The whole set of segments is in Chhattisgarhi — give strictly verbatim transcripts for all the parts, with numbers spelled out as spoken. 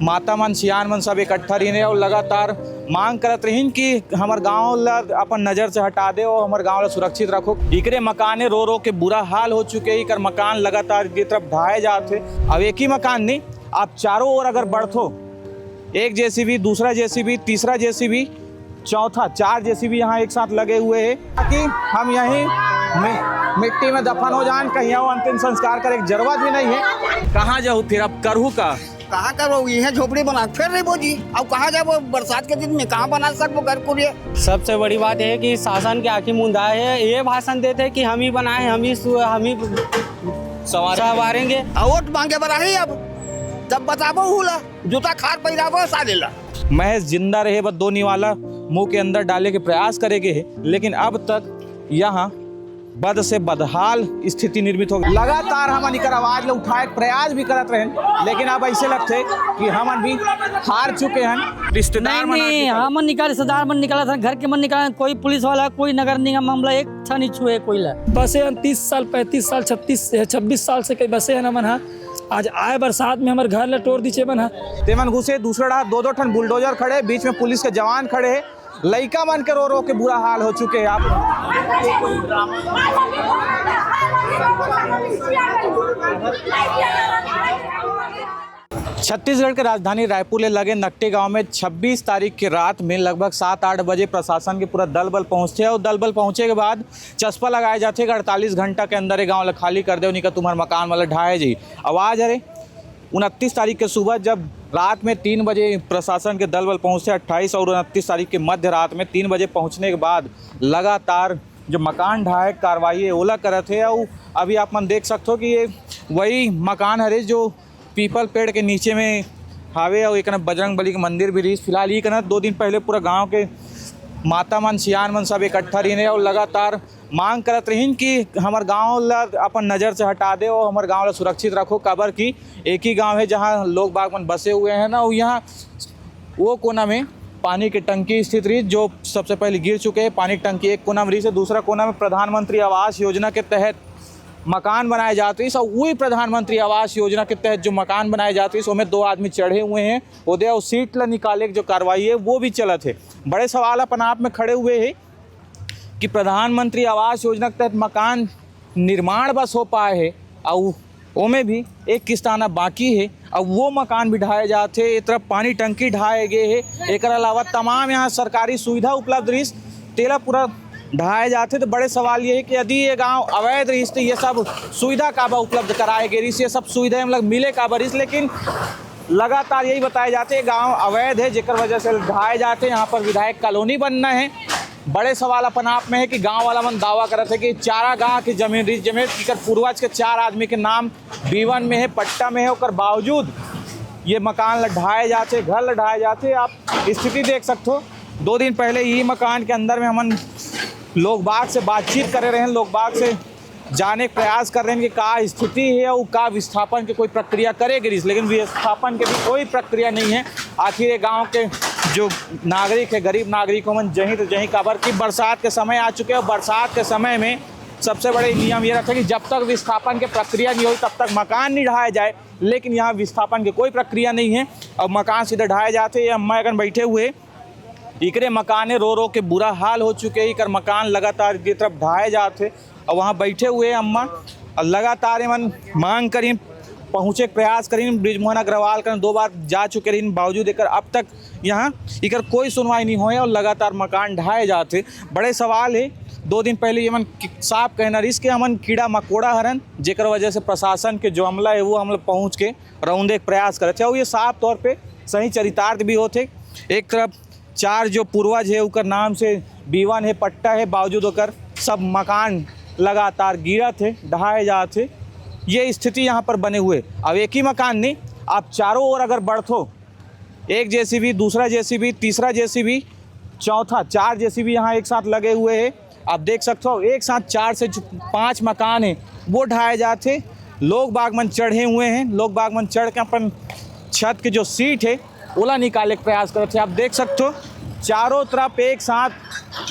माता मन, सियान मन सब इकट्ठा रहिन हे अउ लगातार मांग करत रहिन कि हमर गांव ला अपन नजर से हटा दे अउ हमर गांव ला सुरक्षित रखो। इकरे मकाने रो रो के बुरा हाल हो चुके हे, इकर मकान लगातार ये तरफ ढहाए जात हे। अब एक ही मकान नहीं, आप चारों ओर अगर बढ़थो, एक जेसीबी, दूसरा जेसीबी, तीसरा जेसीबी, चौथा, चार जेसीबी यहाँ एक साथ लगे हुए हैं कि हम यहीं मि-, मिट्टी में दफन हो जाएं, कहीं और अंतिम संस्कार करे की जरूरत भी नहीं है। कहाँ जाहू फिर, अब करहू का? कहाँ करहू? इहें झोपड़ी बना के फेर रहिबो जी। अब कहाँ जाबो बरसात के दिन में, कहाँ बना सकबो घर कुरिया? सबसे बड़ी बात यह है कि शासन के आँखी मुंदा है, ये भाषण देते कि हम ही बनाए, हम ही सु-, हम ही संवारेंगे। संवारेंगे। आ वोट मांगे बर आही अब, तब बताबो हूला, जूता खार पहिराबो साले ला। महज जिंदा रहे बर दो निवाला मुंह के अंदर डाले के प्रयास करे गे हे, लेकिन अब तक यहाँ बद से बदहाल स्थिति निर्मित हो गई। लगातार हमन इकर आवाज ला उठाए के प्रयास भी करत रहेन, लेकिन अब ऐसे लगथे कि हमन भी हार चुके हन। रिश्तेदार नहीं, मन नहीं, आके हमन निकाल, रिश्तेदार मन निकालत हन, घर के मन निकालत हन, कोई पुलिस वाला, कोई नगर निगम, हमला एक ठन नहीं छुए कोई ला। बसे हन तीस साल, पैंतीस साल, छत्तीस, छब्बीस साल से कई बसे हन हमन हा। आज आए बरसात में हमर घर ला टोर दिचे मन हा। तेमन घुसे दूसरा डहार दो दो ठन बुलडोजर खड़े, बीच में पुलिस के जवान खड़े हे। लइका मन के रो रो के बुरा हाल हो चुके हे। आप छत्तीसगढ़ के राजधानी रायपुर ले लगे नकटे गांव में छब्बीस तारीख के रात में लगभग सात आठ बजे प्रशासन के पूरा दल बल पहुंचथे अउ दल बल पहुंचे के बाद चस्पा लगाए जाथे कि अड़तालीस घंटा के अंदर ये गांव ला खाली कर दे, नहीं का तुम्हार मकान वाला ढाए जाही। आवाज हरे उनतीस तारीख के सुबह जब रात में तीन बजे प्रशासन के दल बल पहुंचथे, अट्ठाईस और उनतीस तारीख के मध्य रात में तीन बजे पहुंचने के बाद लगातार जो मकान ढहाए के कार्रवाई हे ओला करत हे। अउ अभी आप मन देख सकथो कि ये वही मकान हरे जो पीपल पेड़ के नीचे में हावे अउ एकना बजरंग बली के मंदिर भी रहिस। फिलहाल ई कना दो दिन पहले पूरा गांव के माता मन, सियान मन सब इकट्ठा रहिन हे अउ लगातार मांग करत रहिन कि हमर गांव ला अपन नजर से हटा दे अउ हमर गांव ला सुरक्षित रखो, काबर कि एक ही गांव हे जहां लोग बाग मन बसे हुए हैं ना, अउ यहाँ वो कोना में पानी के टंकी स्थित रहिस जो सबसे पहले गिर चुके हैं। पानी के टंकी एक कोना में रहिस हे, दूसरा कोना में प्रधानमंत्री आवास योजना के तहत मकान बनाए जात रहिस, अउ वही प्रधानमंत्री आवास योजना के तहत जो मकान बनाए जात रहिस, ओमे दो आदमी चढ़े हुए हैं। ओदे अउ सीट ला निकाले के जो कार्रवाई हे, वो भी चलत हे। बड़े सवाल अपन आप में खड़े हुए हे कि प्रधानमंत्री आवास योजना के तहत मकान निर्माण बस हो पाए हे, अउ ओमे भी एक किस्त आना बाकी हे, अउ वो मकान भी ढाए जात हे। ए तरफ पानी टंकी ढाए गे हे, एकर अलावा तमाम यहाँ सरकारी सुविधा उपलब्ध रहिस, तेला पूरा ढाए जात हे। तो बड़े सवाल ये हे कि यदि ये गांव अवैध रहिस, तो ये सब सुविधा काबर उपलब्ध कराए गे रहिस, ये सब सुविधा मतलब मिले काबर रहिस? लेकिन लगातार यही बताए जात हे, गांव अवैध हे, जेकर वजह से ढाए जात हे। यहाँ पर विधायक कॉलोनी बनना हे। बड़े सवाल अपन आप में हे कि गांव वाला मन दावा करत हे कि चारागाह की जमीन रहिस, जमीन एकर पूर्वज के चार आदमी के नाम बी वन में हे, पट्टा में हे, ओकर बावजूद ये मकान ल ढाए जात हे, घर ल ढाए जात हे। आप स्थिति देख सकथो, दो दिन पहले यही मकान के अंदर में हमन लोग बाग से बातचीत करे रहेन, लोग बाग से जाने के प्रयास कर रहे हैं कि का स्थिति हे अउ का विस्थापन के कोई प्रक्रिया करे गे रहिस, लेकिन विस्थापन के भी कोई प्रक्रिया नहीं हे। आखिर ये गांव के जो नागरिक हे, गरीब नागरिक, ओमन जहीं तो जहीं, काबर कि बरसात के समय आ चुके हे अउ बरसात के समय में सबसे बड़े नियम ये रहिथे कि जब तक विस्थापन के प्रक्रिया नहीं होही, तब तक मकान नहीं ढहाए जाए, लेकिन यहाँ विस्थापन के कोई प्रक्रिया नहीं हे अउ मकान सीधे ढहाए जात हे। ये अम्मा अगन बैठे हुए इकरे मकाने रो रो के बुरा हाल हो चुके हे, इकर मकान लगातार ये तरफ ढहाए जात हे। अउ वहाँ बैठे हुए अम्मा अउ लगातार एमन मांग करिन, पहुँचे के प्रयास करिन, बृजमोहन अग्रवाल कन दो बार जा चुके रहिन, बावजूद एकर अब तक यहाँ इकर कोई सुनवाई नहीं होए अउ लगातार मकान ढहाए जात हे। बड़े सवाल हे, दो दिन पहले एमन कि-, साफ कहना रहिस कि हमन कीड़ा मकोड़ा हरन, जेकर वजह से प्रशासन के जो अमला हे वो हमला पहुँच के रौंदे के प्रयास करत हे। अउ ये साफ तौर पे सही चरितार्थ भी होथे। एक तरफ चार जो पूर्वज हे, उकर नाम से बी वन हे, पट्टा हे, बावजूद ओकर सब मकान लगातार गिरत हे, ढहाए जात हे। ये स्थिति यहाँ पर बने हुए। अब एक ही मकान नहीं, आप चारों ओर अगर बढ़थो, एक जेसीबी, दूसरा जेसीबी, तीसरा जेसीबी, चौथा, चार जेसीबी यहाँ एक साथ लगे हुए हे। आप देख सकते हो, एक साथ चार से जो पाँच मकान हे, वो ढहाए जात हे। लोग बाग मन चढ़े हुए हैं, लोग बाग मन चढ़ के अपन छत के जो सीट हे, ओला निकाले के प्रयास करत हे। आप देख सकथो, चारों तरफ एक साथ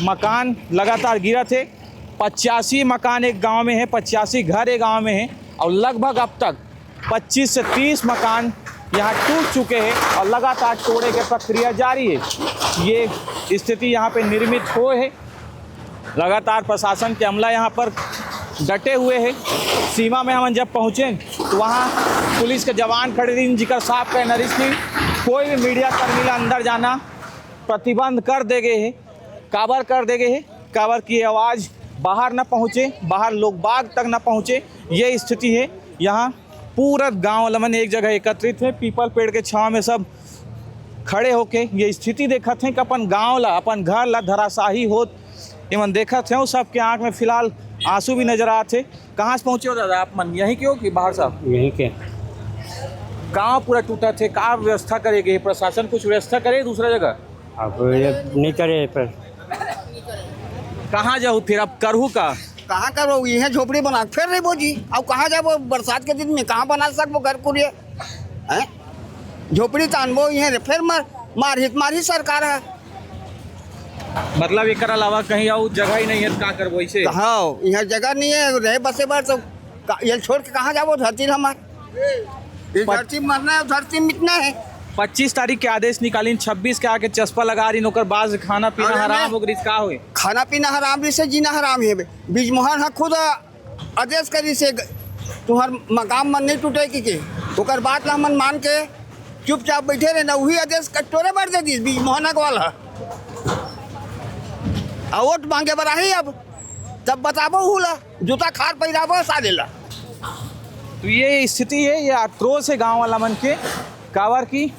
मकान लगातार गिरत हे। पचासी मकान एक गांव में हे, पचासी घर एक गांव में हे, और लगभग अब तक पच्चीस से तीस मकान यहाँ टूट चुके हैं और लगातार तोड़े के प्रक्रिया जारी है। ये स्थिति यहाँ पे निर्मित होय है। लगातार प्रशासन के अमला यहाँ पर डटे हुए है। सीमा में हमन जब पहुँचे तो वहाँ पुलिस के जवान खड़े रहिन, जिकर साफ कहना रहिस कि कोई भी मीडिया कर्मी ला अंदर जाना प्रतिबंध कर दे गए है। काबर कर दे गए है? काबर कि आवाज़ बाहर न पहुँचे, बाहर लोग बाग तक न पहुँचे, ये स्थिति है। यहाँ पूरा गांव वाला मन एक जगह एकत्रित है, पीपल पेड़ के छांव में सब खड़े होके ये स्थिति देखत हैं कि अपन गांव ला, अपन घर ला धराशाही होत एमन देखत हैं। सबके आंख में फिलहाल आंसू भी नजर आत है। कहाँ से पहुँचे हो दादा आप मन? यहीं के हो कि बाहर से? यहीं के। गांव पूरा टूटत है, का व्यवस्था करे गए? प्रशासन कुछ व्यवस्था करे दूसरा जगह? अब ये नहीं करे पर। कहाँ जाहू फिर, अब करहू का? कहाँ करबो? इहें झोपड़ी बना के फेर रहिबो जी। अब कहाँ जाबो बरसात के दिन में? कहाँ बना सकबो घर कुरिया? हैं? झोपड़ी तानबो इहें रे, फेर मार, मारही त मारही सरकार है। मतलब एकर अलावा कहीं और जगह ही नहीं है, तो का करबो इसे? हाँ, यहाँ जगह नहीं है रहे बसे बर, तो का-, ये छोड़ के कहाँ जाबो धरती ल हमार? ये पच- धरती मरना है, धरती मिटना है। पच्चीस तारीख के आदेश निकालिन, छब्बीस के आके चस्पा लगा रहिन, ओकर बाद से खाना पीना अरे हराम नहीं। हो गइस, का होए? खाना पीना हराम रहिस, जीना हराम है। बृजमोहन ह खुद आदेश करिस, तुहर मकान मन नहीं टूटे कि के। ओकर बात ला हमन मान के चुपचाप बैठे रहे ना, वही आदेश कटोरे बर दे दिस बृजमोहन अग्रवाल ह। आ वोट मांगे बर आही अब, तब बताबो हूँ ला, जूता खार पहिराबो साले ला। तो ये स्थिति है, ये आक्रोश है गांव वाला मन के, काबर कि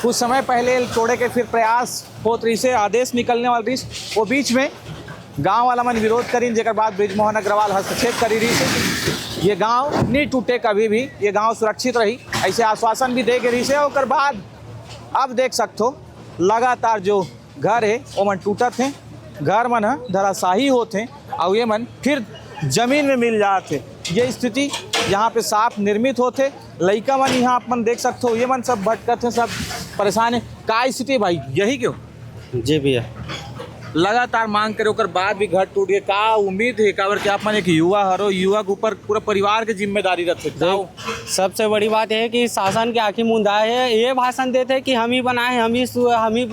कुछ समय पहले तोड़े के फिर प्रयास होत रहिस हे, आदेश निकलने वाला रहिस, वो बीच में गांव वाला मन विरोध करिन, जेकर बाद बृजमोहन अग्रवाल हस्तक्षेप करी रहिस हे। ये गांव नहीं टूटे कभी भी, ये गांव सुरक्षित रही, ऐसे आश्वासन भी दे के रहिस हे। ओकर बाद अब देख सकथो, लगातार जो घर हे, ओमन टूटत हे, घर मन ह धराशाही होत हे, अउ ये मन फिर जमीन में मिल जात हे। ये स्थिति यहाँ पे साफ निर्मित होत हे। लइका मन यहाँ आप मन देख सकथो, ये मन सब भटकत हे, सब परेशान हे। का स्थिति हे भाई, यही क्यों? जी भैया। लगातार मांग करे, ओकर बाद भी घर टूट गए। का उम्मीद हे, काबर कि आप मन एक युवा हरो, युवा के ऊपर पूरा परिवार के जिम्मेदारी रथे। का देख, सबसे बड़ी बात ये है कि शासन के आंखी मुंदा है, ये भाषण देते हैं कि हम ही बनाए, हम ही सु-, हम ही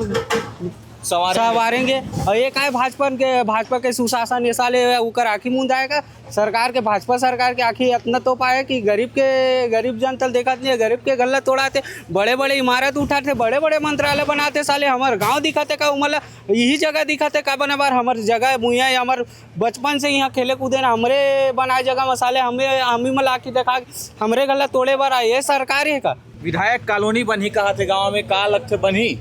संवारेंगे। संवारेंगे। और ये काहे भाजपा के, भाजपा के सुशासन ये साले ओकर आंखी मुंदा है का? सरकार के, भाजपा सरकार के आंखी इतना तो पाए कि गरीब के, गरीब जनता ल देखत नहीं है, गरीब के गल्ला तोड़ाते, बड़े बड़े इमारत उठाते, बड़े बड़े मंत्रालय बनाते, साले हमर गांव दिखाते का? उमला यही जगह दिखाते का बने बार? हमर जगह मुइया, हमर बचपन से यहाँ खेले कूदे ना, हमरे बनाए जगह मसाले हमें, हम ही मला आखी देखा, हमरे गल्ला तोड़े बर आए, ये सरकार है का? विधायक कॉलोनी बनही कहा थे गांव में, का लगथे बनही?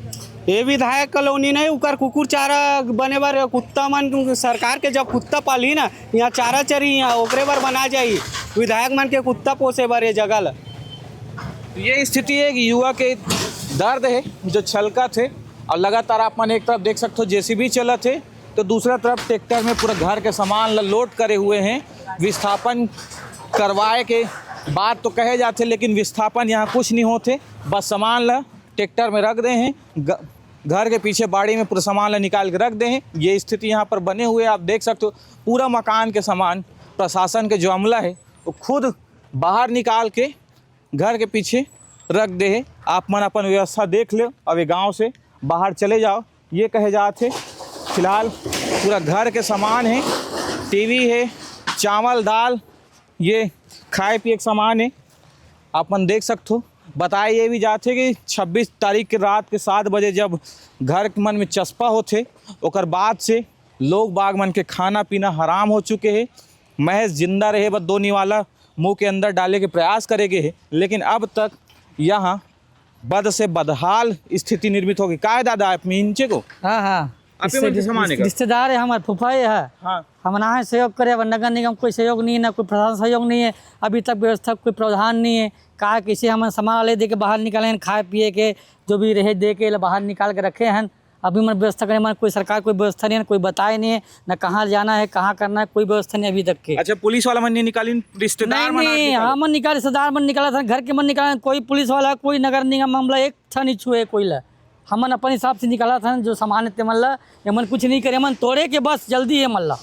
ये विधायक कॉलोनी नहीं, उकर कुकुर चारा बने बर कुत्ता मन, क्योंकि सरकार के जब कुत्ता पालही ना, यहाँ चारा चरी, यहाँ ओकरे बर बना जाही विधायक मन के कुत्ता पोसे बर ये जगह ला। तो ये स्थिति है कि युवा के दर्द है जो छलकत है, और लगातार आप मन एक तरफ देख सकते हो जेसीबी चलत है, तो दूसरा तरफ ट्रैक्टर में पूरा घर के सामान ला लोड करे हुए हैं। विस्थापन करवाए के बात तो कहे जाते, लेकिन विस्थापन यहाँ कुछ नहीं होते, बस सामान ला ट्रैक्टर में रख दे हैं, ग-, घर के पीछे बाड़ी में पूरा सामान ला निकाल के रख दे हैं। ये स्थिति यहाँ पर बने हुए आप देख सकते हो। पूरा मकान के सामान प्रशासन के जो अमला है वो खुद बाहर निकाल के घर के पीछे रख दे हे। आप मन अपन व्यवस्था देख ले, अब ये गांव से बाहर चले जाओ, ये कहे जात हे। फिलहाल पूरा घर के सामान है, टीवी है, चावल दाल, ये खाए पिए के सामान है, आप मन देख सकथो। बताए ये भी जात हे कि छब्बीस तारीख के रात के सात बजे जब घर मन में चस्पा होथे, ओकर बाद से लोग बाग मन के खाना पीना हराम हो चुके हे। महज जिंदा रहे बर दो निवाला मुंह के अंदर डाले के प्रयास करे गे हे, लेकिन अब तक यहाँ बद से बदहाल स्थिति निर्मित होगी। काय दादा, आप मिंचे को? हाँ, हाँ। आप ही इससे मन के रिस-, सामान है का? रिश्तेदार है, हमारे फूफा ही है। हाँ। हम ना है सहयोग करे, अब नगर निगम कोई सहयोग नहीं है, ना कोई प्रशासन सहयोग नहीं है। अभी तक व्यवस्था कोई प्रावधान नहीं है। का कैसे हम सामान ले दे के बाहर निकाले हैं, खाए पिए के जो भी रहे दे के बाहर निकाल के रखे हैं। अभी मन व्यवस्था करे, मन कोई सरकार कोई व्यवस्था नहीं है, कोई बताए नहीं है, ना कहाँ जाना है, कहाँ करना है, कोई व्यवस्था नहीं अभी तक के। अच्छा, पुलिस वाला मन नहीं निकालिन, रिश्तेदार नहीं, मन आज नहीं, निकाले? हाँ, मन निकाल, रिश्तेदार मन निकाला था, घर के मन निकाला, कोई पुलिस वाला, कोई नगर निगम मामला एक ठा नहीं छुए कोई ला। हमन अपन हिसाब से निकालत हन जो सामान हे तेमन ला, एमन कुछ नहीं करे, एमन तोड़े के बस जल्दी हे एमन ला,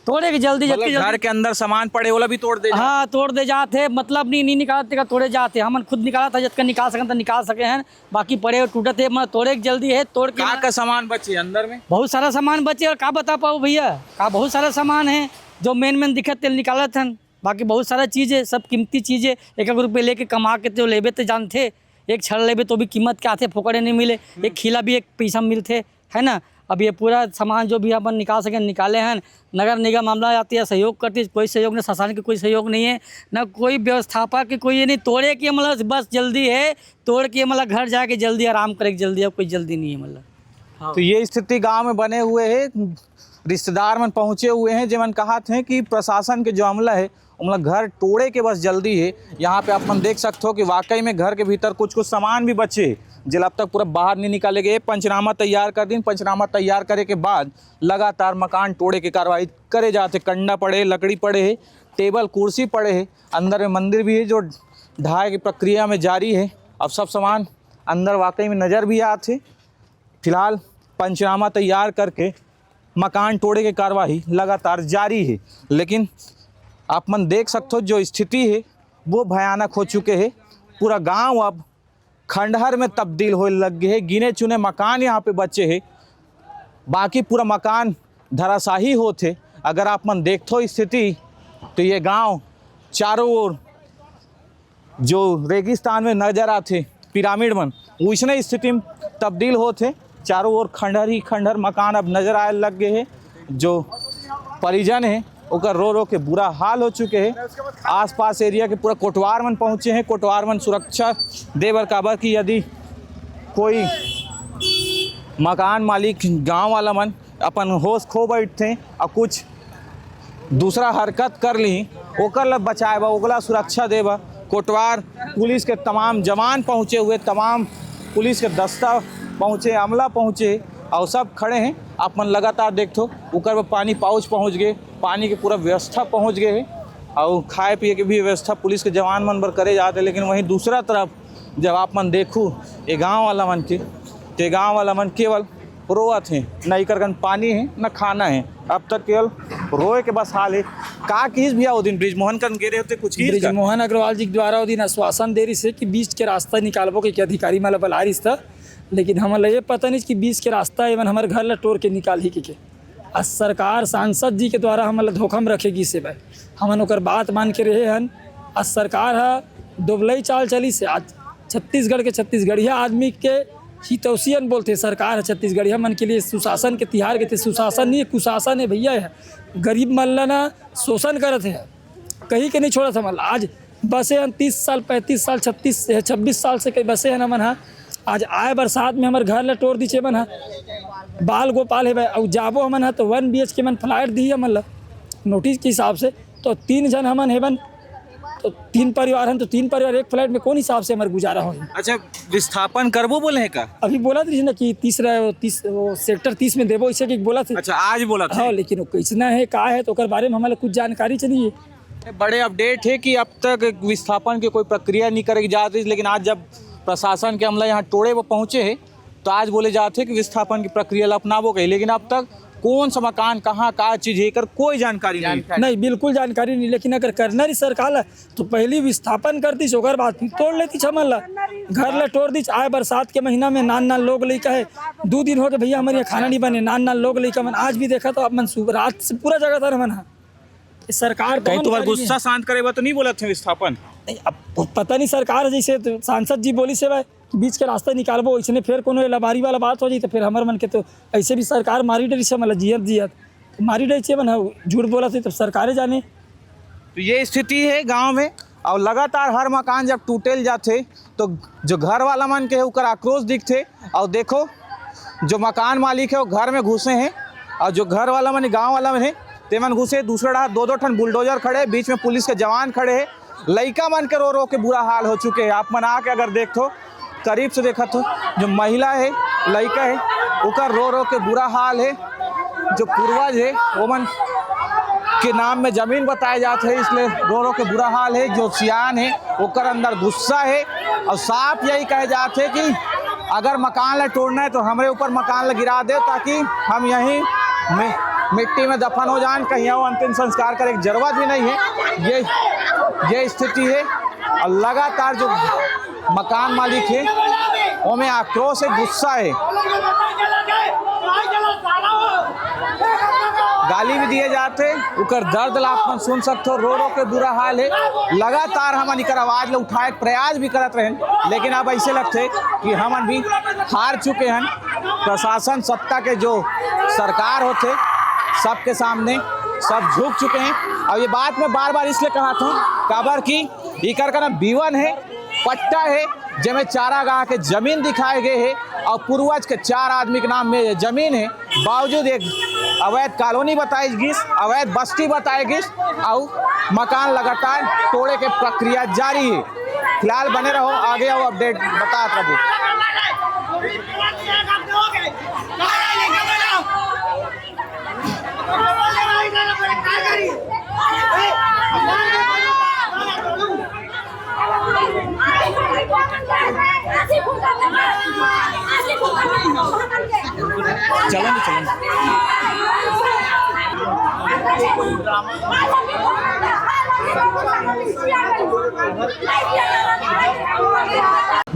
तोड़े के जल्दी, मतलब जतके घर जल्दी। के अंदर सामान पड़े, ओला भी तोड़ दे जात हे। हाँ, तोड़ दे जात हे, मतलब नहीं, नहीं निकालत, तेकर तोड़े जात हे। हमन खुद निकालत हन, जतका निकाल सकन त निकाल सके हन, बाकी पड़े टूटत हे, मतलब तोड़े के जल्दी हे, तोड़ के का ना का सामान बचे अंदर में? बहुत सारा सामान बचे, और का बता पाओ भैया, का बहुत सारा सामान हे, जो मेन मेन दिखत तेला निकालत हन। बाकी बहुत सारा चीज हे, सब कीमती चीज हे। एक एक रुपये लेके कमा के तो लेबे तो जानथे, एक छड़ लेबे तो भी कीमत के आथे, फोकड़े नहीं मिले। एक खीला भी एक पैसा मिलथे, है ना। अब ये पूरा सामान जो भी अपन निकाल सके निकाले हन। नगर निगम मामला आती है, सहयोग करती है, कोई सहयोग नहीं, शासन के कोई सहयोग नहीं है, ना कोई व्यवस्थापक के कोई ये नहीं। तोड़े के मतलब बस जल्दी है, तोड़ के मतलब घर जाके जल्दी आराम करे के जल्दी, अब कोई जल्दी नहीं है मतलब। हाँ। तो ये स्थिति गांव में बने हुए है, रिश्तेदार मन पहुँचे हुए हैं, जेमन कहत हैं कि प्रशासन के जो अमला है, ओमला घर तोड़े के बस जल्दी है। यहाँ पे आप मन देख सकते हो कि वाकई में घर के भीतर कुछ कुछ सामान भी बचे, जेला अब तक पूरा बाहर नहीं निकाले गए। पंचनामा तैयार कर दिन, पंचनामा तैयार करे के बाद लगातार मकान तोड़े के कार्रवाई करे जाते। कंडा पड़े, लकड़ी पड़े है, टेबल कुर्सी पड़े है, अंदर में मंदिर भी है जो ढाए की प्रक्रिया में जारी है। अब सब सामान अंदर वाकई में नज़र भी आत है। फिलहाल पंचनामा तैयार करके मकान तोड़े के कार्रवाई लगातार जारी है, लेकिन आप मन देख सकते हो जो स्थिति है वो भयानक हो चुके है। पूरा गांव अब खंडहर में तब्दील होए लग गए है। गिने चुने मकान यहाँ पे बचे है, बाकी पूरा मकान धराशाही होत है। अगर आप मन देखथो स्थिति तो ये गांव चारों ओर जो रेगिस्तान में नजर आथे पिरामिड मन, वैसने स्थिति में तब्दील होत हे। चारों ओर खंडहर ही खंडहर मकान अब नजर आए लग गए हे। जो परिजन हे ओकर रो रो के बुरा हाल हो चुके हे। आसपास एरिया के पूरा कोटवार मन पहुँचे हे, कोटवार मन सुरक्षा दे बर, काबर कि यदि कोई मकान मालिक गांव वाला मन अपन होश खो बैठथे और कुछ दूसरा हरकत कर ली, ओकर ला बचाए बर, ओकला सुरक्षा दे बर कोटवार पुलिस के तमाम जवान पहुँचे हुए, तमाम पुलिस के दस्ता पहुँचे, अमला पहुँचे और सब खड़े हैं। आप मन लगातार देखथो, ओकर बर पानी पाउच पहुँच गए, पानी के पूरा व्यवस्था पहुँच गए है और खाए पिए के भी व्यवस्था पुलिस के जवान मन बर करे जाते। लेकिन वहीं दूसरा तरफ जब आप मन देखू ये गांव वाला मन के, तो ये गांव वाला मन केवल रोवत हे, न इकर कन पानी हे, न खाना हे। अब तक केवल रोए के बस हाल हे। का किहिस भैया, वो दिन बृजमोहन कन गे रहे होते, कुछ किहिस का? बृजमोहन अग्रवाल जी के द्वारा वो दिन आश्वासन दे रहिस हे कि बीच के रास्ता निकालबो के, के अधिकारी मन ला बला रहिस था, लेकिन हमन ला ये पता नहीं कि बीच के रास्ता एमन हमर घर ला टोर के निकालही के, के। आ सरकार सांसद जी के द्वारा हमन ला धोखा में रखे गिस हे भाई, हमन ओकर बात मान के रहे हन। आ सरकार ह दोबलई चाल चलिस हे। आज छत्तीसगढ़ के छत्तीसगढ़िया आदमी के हितौषियन बोलथे, सरकार ह छत्तीसगढ़िया मन के लिए सुशासन के तिहार के थे। सुशासन नहीं, कुशासन है भैया, है गरीब मन ला ना शोषण करत है, कहीं के नहीं छोड़त हमन ला। आज बसे हन तीस साल, पैंतीस साल, छत्तीस, छब्बीस साल से कई बसे हन हमन हा। आज आए बरसात में हमर घर ला टोर दीचे मन हा, बाल गोपाल है भाई, अउ जाबो हमन हा तो वन बी एच के मन फ्लैट दी हमन ला नोटिस के हिसाब से। तो तीन झन हमन हेबन, तो तीन परिवार हन, तो तीन परिवार एक फ्लैट में कौन हिसाब से हमर गुजारा होही? अच्छा, विस्थापन करबो बोले हैं का? अभी बोला था ना कि तीसरा, तीस, वो सेक्टर तीस में देबो, इसे कि बोला था। अच्छा, आज बोला था। हाँ, लेकिन वो कैसना है, का है, तो ओकर बारे में हमन ला कुछ जानकारी चाहिए। बड़े अपडेट है कि अब तक विस्थापन के कोई प्रक्रिया नहीं करे जात रही, लेकिन आज जब प्रशासन के अमला यहाँ टोड़े वो पहुँचे है, तो आज बोले जात हे कि विस्थापन की प्रक्रिया ला अपनाबो कही, लेकिन अब तक कौन सा मकान, कहाँ, का चीज है, एकर कोई जानकारी नहीं। जानकारी नहीं, बिल्कुल जानकारी नहीं। लेकिन अगर करना रही सरकार ला, तो पहली विस्थापन कर दीस, ओकर बाद फिर तोड़ लेतीस हमन ला, घर ला टोर दीस। आए बरसात के महीना में नान नान लोग लइका है, दू दिन हो गए भैया, हमर यहाँ खाना नहीं बने, नान नान लोग लइका मन आज भी देखा तो आप मन सुबह रात से पूरा जगह था हमन हा। सरकार कहीं बहुत तुम्हार गाली गुस्सा है। शांत करे बर तो नहीं बोलत हे विस्थापन? नहीं, अब पता नहीं सरकार, जैसे तो सांसद जी बोलिस हे भाई, बीच के रास्ता निकालबो, इसने फिर कोनो लबारी वाला बात हो जाई तो फिर हमर मन के तो ऐसे भी सरकार मारी डरी से, मतलब जियत जियत मारी डरी से, मन झूठ बोलत हे तो सरकारे जाने। तो ये स्थिति है गांव में, और लगातार हर मकान जब टूटेल जाथे तो जो घर वाला मन के है ओकर आक्रोश दिखथे। और देखो, जो मकान मालिक है वो घर में घुसे हैं, और जो घर वाला मन, गांव वाला मन है, ते मन घुसे। दूसरा डहार दो दो ठन बुलडोजर खड़े, बीच में पुलिस के जवान खड़े हैं। लइका मन के रो रो के बुरा हाल हो चुके हैं। आप मन आके अगर देखथो, करीब से देखत हो, जो महिला है, लइका है, ओकर रो रो के बुरा हाल है। जो पूर्वज है, ओमन के नाम में जमीन बताए जात है, इसलिए रो रो के बुरा हाल है। जो सियान है, ओकर अंदर गुस्सा है, और साफ यही कहे जात है कि अगर मकान ला टूटना है तो हमरे ऊपर मकान ला गिरा दे, ताकि हम यहीं मि-, मिट्टी में दफन हो जाएं, कहीं और अंतिम संस्कार करे के जरूरत भी नहीं है। ये, ये स्थिति है। और लगातार जो मकान मालिक है, ओमे आक्रोश है, गुस्सा है, गाली भी दिए जाते, उकर दर्द ला आप मन सुन सकते हो, रो रो के बुरा हाल है। लगातार हमन इकर आवाज ला उठाए के प्रयास भी करत रहेन, लेकिन अब ऐसे लगते कि हमन भी हार चुके हैं। प्रशासन, सत्ता के जो सरकार होते, सबके सामने सब झुक चुके हैं। और ये बात मैं बार बार इसलिए कहा था, काबर कि इकर का नाम बीवन है, पट्टा है, जेमे चारागाह के जमीन दिखाए गए है और पूर्वज के चार आदमी के नाम में ये जमीन है। बावजूद एक अवैध कॉलोनी बताई गिस, अवैध बस्ती बताई गिस, और मकान लगातार तोड़े के प्रक्रिया जारी है। फिलहाल बने रहो, आगे अउ अपडेट बतात रहो। चलेंगे, चलेंगे।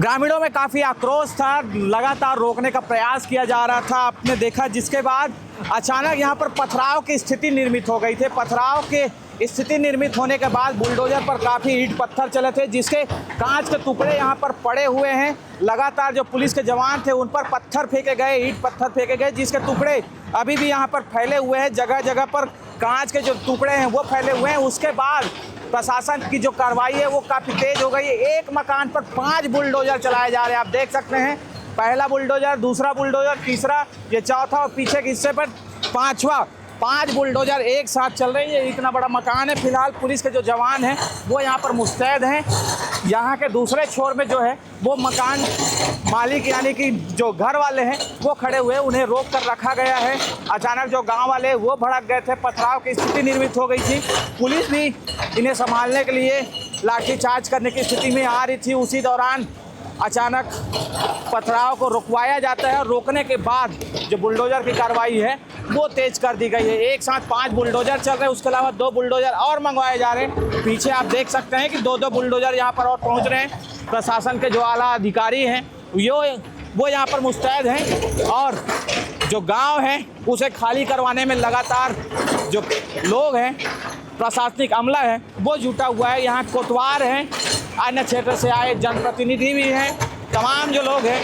ग्रामीणों में काफी आक्रोश था, लगातार रोकने का प्रयास किया जा रहा था। आपने देखा, जिसके बाद अचानक यहाँ पर पथराव की स्थिति निर्मित हो गई थी। पथराव के स्थिति निर्मित होने के बाद बुलडोजर पर काफी ईंट पत्थर चले थे, जिसके कांच के टुकड़े यहाँ पर पड़े हुए हैं। लगातार जो पुलिस के जवान थे, उन पर पत्थर फेंके गए, ईंट पत्थर फेंके गए, जिसके टुकड़े अभी भी यहाँ पर फैले हुए हैं। जगह जगह पर कांच के जो टुकड़े हैं, वो फैले हुए हैं। उसके बाद प्रशासन की जो कार्रवाई है, वो काफी तेज हो गई है। एक मकान पर पांच बुलडोजर चलाए जा रहे हैं, आप देख सकते हैं। पहला बुलडोजर, दूसरा बुलडोजर, तीसरा, ये चौथा और पीछे के हिस्से पर पांचवा। पांच बुलडोजर एक साथ चल रही है। इतना बड़ा मकान है। फिलहाल पुलिस के जो जवान हैं, वो यहाँ पर मुस्तैद हैं। यहाँ के दूसरे छोर में जो है, वो मकान मालिक, यानी कि जो घर वाले हैं, वो खड़े हुए, उन्हें रोक कर रखा गया है। अचानक जो गांव वाले, वो भड़क गए थे, पथराव की स्थिति निर्मित हो गई थी। पुलिस भी इन्हें संभालने के लिए लाठीचार्ज करने की स्थिति में आ रही थी। उसी दौरान अचानक पथराव को रुकवाया जाता है और रोकने के बाद जो बुलडोजर की कार्रवाई है, वो तेज कर दी गई है। एक साथ पांच बुलडोजर चल रहे हैं, उसके अलावा दो बुलडोजर और मंगवाए जा रहे हैं। पीछे आप देख सकते हैं कि दो दो बुलडोजर यहाँ पर और पहुँच रहे हैं। प्रशासन के जो आला अधिकारी हैं, यो वो यहाँ पर मुस्तैद हैं और जो गांव है, उसे खाली करवाने में लगातार जो लोग हैं, प्रशासनिक अमला है, वो जुटा हुआ है। यहाँ कोतवार हैं, अन्य क्षेत्र से आए जनप्रतिनिधि भी हैं। तमाम जो लोग हैं,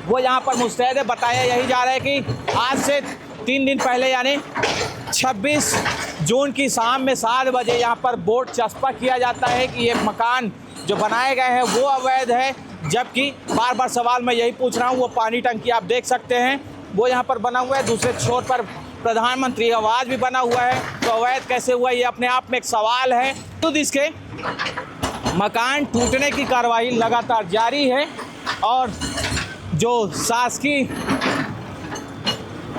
वो यहाँ पर मुस्तैद है। बताया यही जा रहा है कि आज से तीन दिन पहले, यानी छब्बीस जून की शाम में सात बजे यहाँ पर बोर्ड चस्पा किया जाता है कि ये मकान जो बनाए गए हैं, वो अवैध है। जबकि बार बार सवाल मैं यही पूछ रहा हूँ, वो पानी टंकी आप देख सकते हैं, वो यहाँ पर बना हुआ है। दूसरे छोर पर प्रधानमंत्री आवास भी बना हुआ है, तो अवैध कैसे हुआ, ये अपने आप में एक सवाल है। तो इसके मकान टूटने की कार्रवाई लगातार जारी है और जो शासकीय,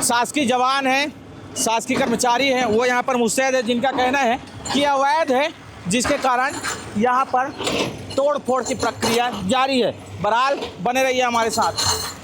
शासकीय जवान हैं, शासकीय कर्मचारी हैं, वो यहाँ पर मुस्तैद है, जिनका कहना है कि अवैध है, जिसके कारण यहाँ पर तोड़फोड़ की प्रक्रिया जारी है। बहरहाल, बने रहिए हमारे साथ।